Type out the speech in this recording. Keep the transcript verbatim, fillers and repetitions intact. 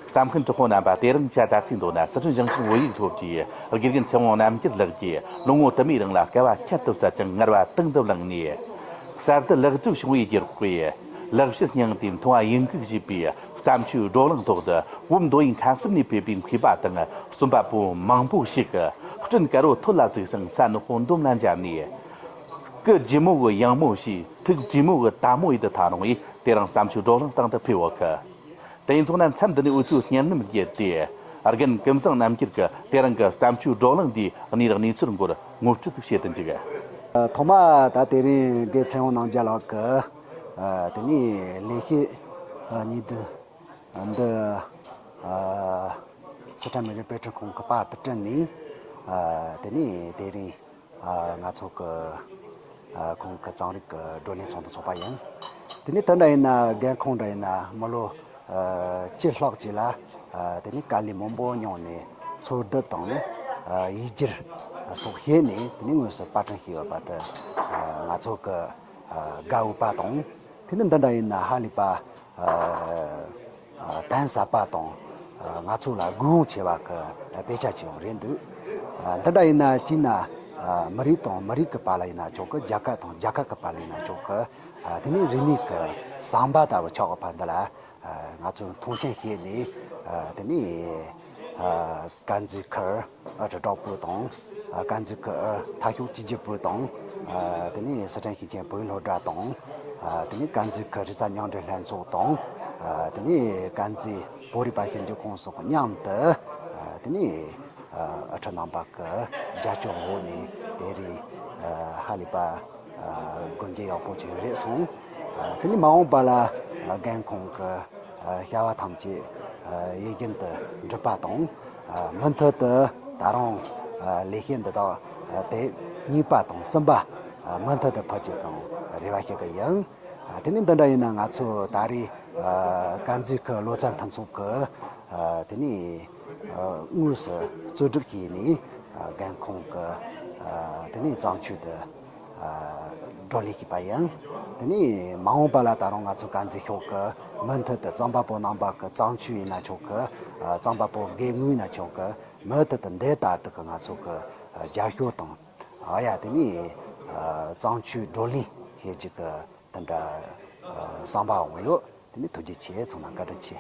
གཏམ་མཁན་གྲོགས་པོ་རྣམ་པ། དེ་རིང་ཇ་དར་ཚིག་མདོ་ན་སི་ཁྲོན་ཞིང་ཆེན་བོད་ཡིག་སློབ་གྲྭའི་དགེ་རྒན་ཚེ་དབང་རྣམ་རྒྱལ་ལགས་ཀྱིས་ལོ་ངོ་དུ་མའི་རིང་ལ་དཀའ་བ་ཁྱད་དུ་བསད་ཅིང་ངལ་བ་དུང་དུ་བརླངས་ནས། གསར་དུ་ལེགས་གྲུབ་བྱུང་བའི་རྒྱུ་རྐོས་ལེགས་བཤད་སྙིང་དེ་མཐོང་བ་ཡིད་འགུག་བྱེད་པའི་བརྩམས་ཆོས་བགྲོ་གླེང་ཐོག་ཏུ་བོད་མདོ་དབུས་ཁམས་གསུམ་ནས་ཕེབས་པའི་མཁས་པ་དང་རྩོམ་པ་པོ་མང་པོ་ཞིག་གིས་སྤྲིན་དཀར་པོ་ཐོད་ལ་བཙུགས་ཤིང་ས་ནག་པོ་འདོམ་ལ་འཇབ་ནས། སྐུ་ལྗིད་མོ་གི་ཡང་མོ་ཞེས་ཐུགས་དྲོས་མོ་གི་དལ་མོ་ཡིད་དུ་ཐང་རུང་ཡིས་དེ་རིང་བརྩམས་ཆོས་བགྲོ་གླེང་སྟེང་དུ་ཕེབས་ཡོད་གི། དེ་ཡིན་ཙང་ན་མཚམས་འདི་ནས་འུ་ཚོས་སྙན་རྣམ་བརྒྱུད་དེ། རྒན་ཀུན་བཟང་རྣམ་རྒྱལ་གྱིས་དེ་རིང་གི་བརྩམས་ཆོས་བགྲོ་གླེང་འདིའི་གནས་རིགས་གནས་ཚུལ་སྐོར་ངོ་སྤྲོད་ཅིག་བྱེད་དུ་འཇུག། ཐོག་མ་ད་དེ་རིང་རྒན་ཚེ་དབང་རྣམ་རྒྱལ་ལགས་ཀྱིས་དེ་ནས་ལེགས་བཤད་ཉིས་བདུན་འདི་སི་ཁྲོན་མི་རིགས་དཔེ་སྐྲུན་ཁང་གི་པར་དུ་བསྐྲུན་ནས། དེ་ནས་དེ་རིང་ང་ཚོ་གི་ཁོང་གི་རྩོམ་རིག་གི་བགྲོ་གླེང་ཚོགས་འདུ་ཚོགས་པ་ཡིན། དེ་ནས་དེ་འདྲ་ཡིན་ན་རྒན་ཁོང་འདྲ་ཡིན་ན་མི་ལོ་བཅུ་ལྷག་ཅིག་ལ་དེ་ནས་དཀའ་ལས་མང་པོ་མྱངས་ནས་འཚོལ་བསྡུ་དང་ཡིག་སྒྱུར་སོགས་བྱས་ནས་དེ་ནས་དངོས་སུ་པར་སྐྲུན་བྱས་ཡོད་པ་དེ་ང་ཚོ་གི་དགའ་འོས་པ་དང་། དེ་ནི་འདི་འདྲ་ཡིན་ན་ཧ་ལས་པ་ཨ་ཨ་དན་ཟབ་པ་དང་ཨ་ང་ཚོ་ལ་དགོས་ཡོང་ཆེ་བ་གི་དཔེ་ཆ་ཅིག་ཡང་རེད་འདུག་ཨ་འདི་འདྲ་ཡིན་ན་གཅིག་ན་ཨ་མི་རིགས་དང་མི་རིགས་ཀྱི་བར་ལ་ཡིན་ན་ཆོག་གི། རྒྱལ་ཁབ་དང་རྒྱལ་ཁབ་ཀྱི་བར་ལ་ཡིན་ན་ཆོག་གི། ཨ་དེ་ནི་རིག་གནས་ཀྱི་ཟམ་པ་ལྟ་བུ་ཆགས་པ་འདི་ལ་ཨ་ང་ཚོས་མཐོང་ཆེན་བྱས་ནས། ཨ་དེ་ནི་ཨ་དཀར་མཛེས་ཁུལ་ཨུ་ཁྲི་གྲོགས་པོ་དང་། ཨ་དཀར་མཛེས་ཁུལ་ཨུ་མཐའ་སྐྱོང་སྤྱི་ཁྱབ་པུའུ་དང་། ཨ་དེ་ནས་སི་ཁྲོན་ཞིང་ཆེན་བོད་སློབ་གྲྭ་དང་། ཨ་དེ་ནས་དཀར་མཛེས་ཁུལ་རིག་གསར་མཉམ་འབྲེལ་ལྷན་ཚོགས་དང་། ཨ་དེ་ནས་དཀར་མཛེས་བོད་རིག་པ་ཞིབ་འཇུག་ཁང་སོགས་མཉམ་དུ། ཨ་དེ་ནས་ཨ་ཨུ་ཁྲི་རྣམ་པ་གི་རྒྱབ་སྐྱོར་འོག་ནས་དེ་རིང་ཨ་ཧ་ལས་པ་ཨ་སྒོ་འབྱེད་ཡག་པོ་ཅིག་རེད་སོང་། ཨ་དེ་ནས་མ་འོངས་པ་ལ་ཨ་རྒན་ཁོང་གི་ཨ་བྱ་བ་ཐམས་ཅད་ཨ་ཡིད་བཞིན་དུ་འགྲུབ་པ་དང་། ཨ་མུ་མཐུད་དུ་ད་རུང་ཨ་ལེགས་བཤད་འདི་དག་ཨ་དེབ་གཉིས་པ་དང་གསུམ་པ་ཨ་མུ་མཐུད་དུ་ཕུལ་རྒྱུ་གང་རེ་བ་ཞུ་གི་ཡིན། ཨ་དེ་ནས་འདི་འདྲ་ཡིན་ན་ང་ཚོ་ད་རེས་ཨ་དཀར་མཛེས་ཁུལ་ལོ་ཙཱ་མཐུན་ཚོགས་ཀྱི་ཨ་དེ་ནས་ཨ་དངོས་སུ་གཙོ་སྒྲུབ་བྱས་ནས་ཨ་རྒན་ཁོང་གི་ཨ་དེ་ནས་བརྩམས་ཆོས་འདི་བགྲོ་གླེང་བྱས་པ་ཡིན། དེ་ནས་མ་འོངས་པ་ལ་ད་རུང་ང་ཚོ་དཀར་མཛེས་ཤོག་གི་མུ་མཐུད་དུ་རྩོམ་པ་པོ་རྣམ་པ་གི་བརྩམས་ཆོས་ཡིན་ན་ཆོག་གི། རྩོམ་པ་པོ་དགེ་བསྔོ་ཡིན་ན་ཆོག་གི། མུ་མཐུད་དུ་འདི་ལྟར་དུ་གི་ང་ཚོ་གི་རྒྱབ་སྐྱོར་དང་། ཨ་ཡ་དེ་ནས་རྩོམ་ཆོས་བགྲོ་གླེང་བྱེད་ཀྱི་གི་དེ་འདྲ་བསམ་པ་འོང་ཡོད། དེ་ནས་ཐུགས་རྗེ་ཆེ། ཚང་མ་བཀའ་དྲིན་ཆེ།